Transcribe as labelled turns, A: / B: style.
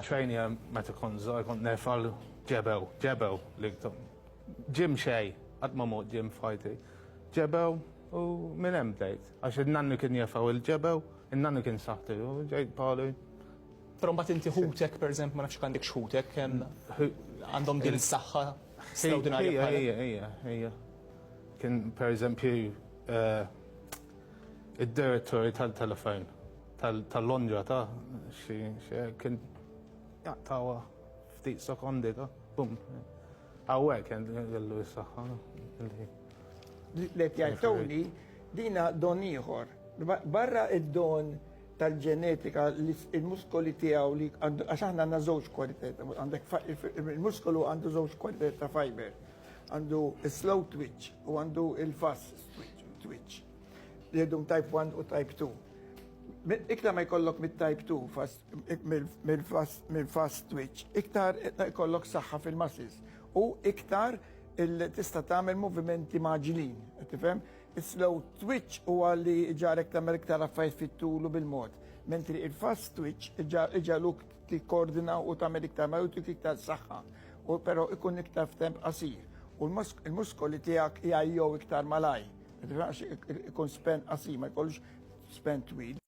A: Training meta kont żgħir kont nerfa' l-ġebel, ġebel li gym xejn, qatt ma mort gym f'ħajti. Ġebel u minn hemm bdejt. Għax in-nannu kien jerfgħu il-ġebel, in-nannu kien saħħtu u ġejt bħalu.
B: Però mbagħad inti ħutek pereżempju ma nafx għandek x'ħutek kemm għandhom din is-saħħa straordinarja.
A: Ejja, ejja, ejja, ejja. Kien pereżempju eh, id-direttori tal-telefon tal-Londra ta' xi kien jaqtawha ftit sekondi ta' bum. Hawnhekk kien kellu s-saħħa.
C: Li qed jgħid Tony dina don ieħor. Barra id-don tal-ġenetika il-muskoli tiegħu li għax aħna għandna żewġ kwalitajiet, għandek il-muskolu għandu żewġ kwalitajiet ta' fiber. Għandu slow twitch u għandu il-fast twitch. Li jgħidhom type 1 u type 2. Iktar ma jkollok mit-type 2 mill-fast twitch, iktar jkollok saħħa fil-muscles u iktar tista' tagħmel movimenti maġlin, tifhem? Is-slow twitch huwa li ġarek tagħmel iktar affarijiet fit-tul u bil-mod, mentri il-fast twitch iġaluk tikkoordina u tagħmel iktar ma iktar saħħa, u però ikun iktar f'temp qasir. U l-muskoli tiegħek jgħajjew iktar malaj. Ikun span qasir, ma jkollux span twil.